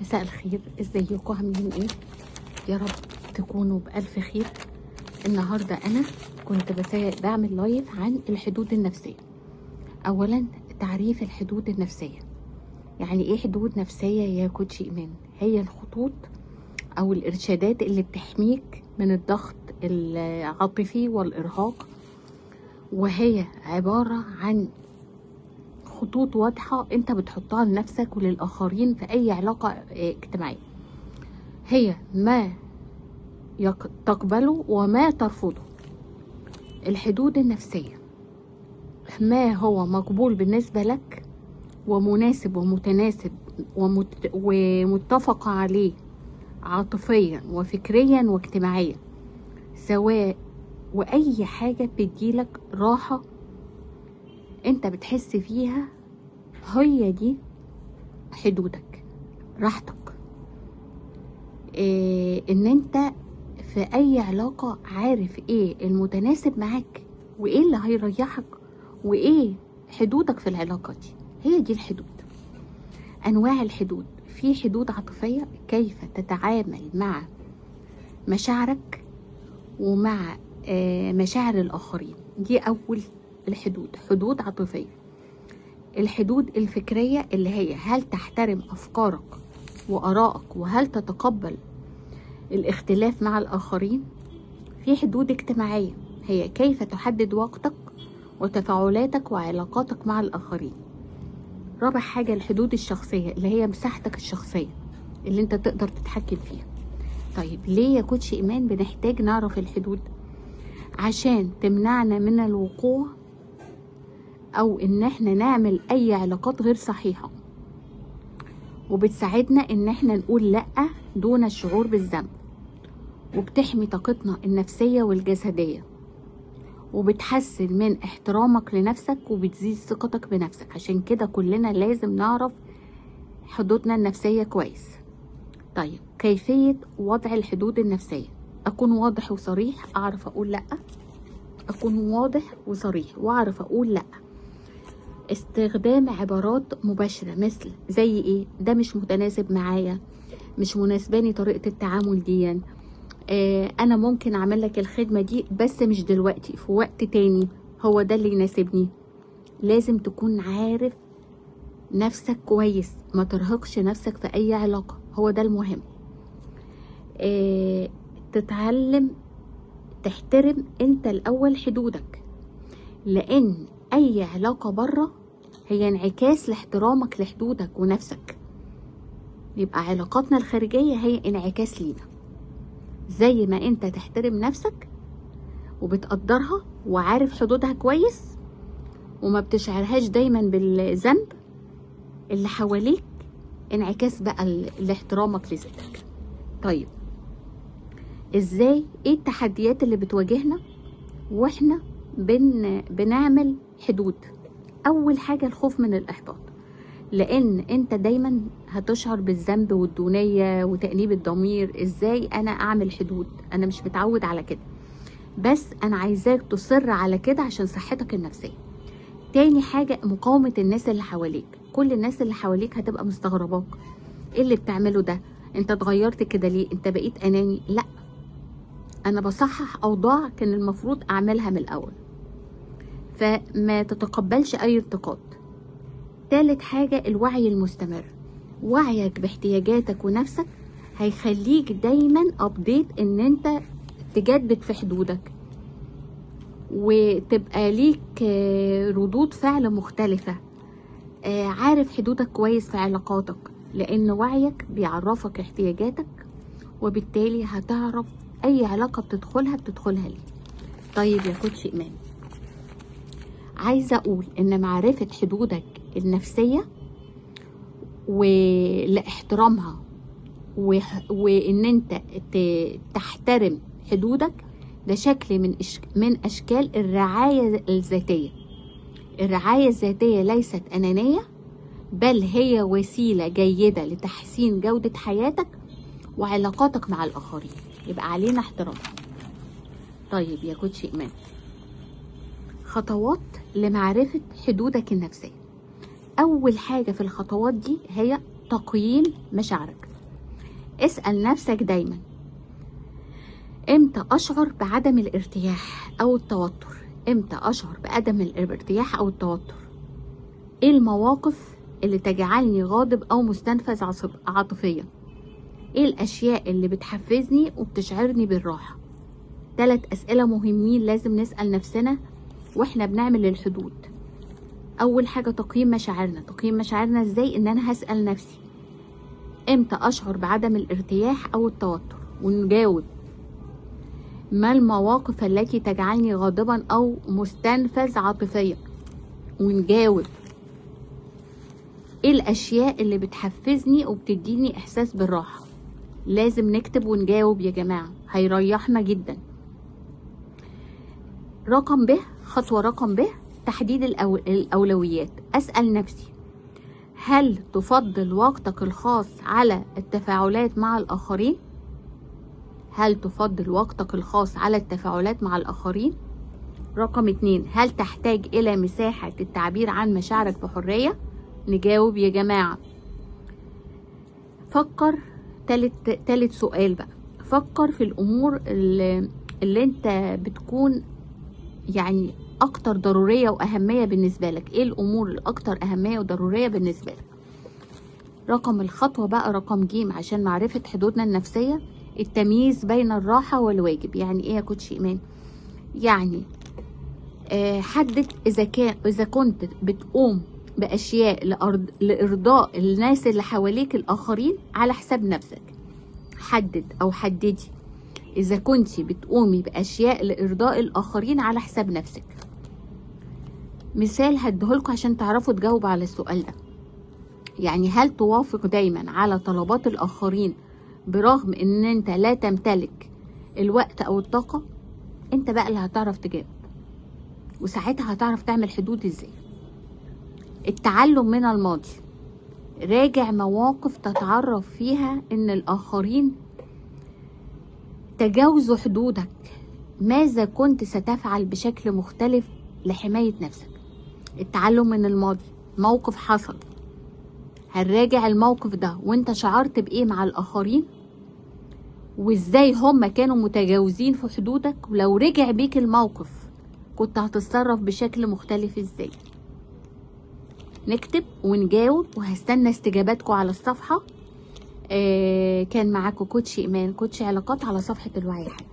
مساء الخير، ازيكم؟ عاملين ايه؟ يا رب تكونوا بألف خير. النهارده انا كنت بعمل live عن الحدود النفسية. اولا تعريف الحدود النفسية، يعني ايه حدود نفسية يا coach ايمان؟ هي الخطوط او الارشادات اللي بتحميك من الضغط العاطفي والارهاق، وهي عبارة عن خطوط واضحة انت بتحطها لنفسك وللآخرين في اي علاقة اجتماعية. هي ما تقبله وما ترفضه. الحدود النفسية ما هو مقبول بالنسبة لك ومناسب ومتناسب ومتفق عليه عاطفيا وفكريا واجتماعيا، سواء واي حاجة بتديلك راحة انت بتحس فيها، هي دي حدودك، راحتك. إيه ان انت في اي علاقة عارف ايه المتناسب معاك وايه اللي هيريحك وايه حدودك في العلاقة دي، هي دي الحدود. انواع الحدود، في حدود عاطفية، كيف تتعامل مع مشاعرك ومع مشاعر الاخرين، دي اول الحدود، حدود عاطفية. الحدود الفكرية اللي هي هل تحترم أفكارك وآرائك وهل تتقبل الاختلاف مع الآخرين. في حدود اجتماعية، هي كيف تحدد وقتك وتفاعلاتك وعلاقاتك مع الآخرين. رابع حاجة الحدود الشخصية اللي هي مساحتك الشخصية اللي انت تقدر تتحكم فيها. طيب ليه يا كوتش إيمان بنحتاج نعرف الحدود؟ عشان تمنعنا من الوقوع او ان احنا نعمل اي علاقات غير صحيحة، وبتساعدنا ان احنا نقول لأ دون الشعور بالذنب، وبتحمي طاقتنا النفسية والجسدية، وبتحسن من احترامك لنفسك وبتزيد ثقتك بنفسك. عشان كده كلنا لازم نعرف حدودنا النفسية كويس. طيب كيفية وضع الحدود النفسية؟ اكون واضح وصريح، اعرف اقول لأ، اكون واضح وصريح واعرف اقول لأ. استخدام عبارات مباشرة مثل زي ايه؟ ده مش متناسب معايا، مش مناسباني طريقة التعامل دي، انا ممكن اعمل لك الخدمة دي بس مش دلوقتي، في وقت تاني، هو ده اللي يناسبني. لازم تكون عارف نفسك كويس، ما ترهقش نفسك في اي علاقة، هو ده المهم. تتعلم تحترم انت الاول حدودك، لان اي علاقة بره هي انعكاس لاحترامك لحدودك ونفسك. يبقى علاقاتنا الخارجية هي انعكاس لينا. زي ما انت تحترم نفسك وبتقدرها وعارف حدودها كويس وما بتشعرهاش دايما بالذنب، اللي حواليك انعكاس بقى لاحترامك لذاتك. طيب ازاي، ايه التحديات اللي بتواجهنا واحنا بنعمل حدود؟ اول حاجة الخوف من الاحباط، لان انت دايما هتشعر بالذنب والدونية وتأنيب الضمير. ازاي انا اعمل حدود؟ انا مش متعود على كده، بس انا عايزاك تصر على كده عشان صحتك النفسية. تاني حاجة مقاومة الناس اللي حواليك، كل الناس اللي حواليك هتبقى مستغرباك، ايه اللي بتعمله ده؟ انت اتغيرت كده ليه؟ انت بقيت اناني؟ لا، انا بصحح اوضاع كان المفروض اعملها من الاول، فما تتقبلش اي انتقاد. تالت حاجة الوعي المستمر، وعيك باحتياجاتك ونفسك هيخليك دايما update ان انت تجدد في حدودك وتبقى ليك ردود فعل مختلفة. عارف حدودك كويس في علاقاتك، لان وعيك بيعرفك احتياجاتك، وبالتالي هتعرف اي علاقة بتدخلها ليه. طيب يا كوتش ايمان، عايزة اقول ان معرفة حدودك النفسية ولاحترامها وان انت تحترم حدودك، ده شكل من اشكال الرعاية الذاتية. الرعاية الذاتية ليست انانية، بل هي وسيلة جيدة لتحسين جودة حياتك وعلاقاتك مع الاخرين. يبقى علينا احترامها. طيب يا كوتش ايمان، خطوات لمعرفة حدودك النفسية. اول حاجة في الخطوات دي هي تقييم مشاعرك. اسأل نفسك دايما، امتى اشعر بعدم الارتياح او التوتر؟ امتى اشعر بعدم الارتياح او التوتر؟ ايه المواقف اللي تجعلني غاضب او مستنفذ عاطفيا؟ ايه الاشياء اللي بتحفزني وبتشعرني بالراحة؟ 3 اسئلة مهمين لازم نسأل نفسنا واحنا بنعمل الحدود. اول حاجة تقييم مشاعرنا. تقييم مشاعرنا ازاي؟ ان انا هسأل نفسي امتى اشعر بعدم الارتياح او التوتر، ونجاوب ما المواقف التي تجعلني غاضبا او مستنفذ عاطفيا، ونجاوب ايه الاشياء اللي بتحفزني وبتديني احساس بالراحة. لازم نكتب ونجاوب يا جماعة، هيريحنا جدا. رقم ب، خطوة رقم ب، تحديد الأولويات. أسأل نفسي هل تفضل وقتك الخاص على التفاعلات مع الآخرين؟ هل تفضل وقتك الخاص على التفاعلات مع الآخرين؟ رقم 2، هل تحتاج إلى مساحة التعبير عن مشاعرك بحرية؟ نجاوب يا جماعة. فكر، تالت سؤال بقى، فكر في الأمور اللي انت بتكون يعني أكتر ضرورية وأهمية بالنسبة لك. إيه الأمور الأكتر أهمية وضرورية بالنسبة لك؟ رقم الخطوة بقى رقم ج، عشان معرفة حدودنا النفسية، التمييز بين الراحة والواجب. يعني إيه يا كوتش إيمان؟ يعني حدد إذا كنت بتقوم بأشياء لإرضاء الناس اللي حواليك الآخرين على حساب نفسك. حدد أو حددي إذا كنت بتقومي بأشياء لإرضاء الآخرين على حساب نفسك. مثال هديهولكوا عشان تعرفوا تجاوبوا على السؤال ده. يعني هل توافق دايما على طلبات الآخرين برغم إن أنت لا تمتلك الوقت أو الطاقة؟ أنت بقى اللي هتعرف تجاوب، وساعتها هتعرف تعمل حدود إزاي. التعلم من الماضي، راجع مواقف تتعرف فيها إن الآخرين تجاوزوا حدودك، ماذا كنت ستفعل بشكل مختلف لحماية نفسك؟ التعلم من الماضي، موقف حصل هنراجع الموقف ده وانت شعرت بإيه مع الآخرين، وإزاي هم كانوا متجاوزين في حدودك، ولو رجع بيك الموقف كنت هتتصرف بشكل مختلف إزاي. نكتب ونجاوب، وهستنى استجاباتكم على الصفحة. كان معاكم كوتش إيمان، كوتش علاقات، على صفحة الوعي الحالي.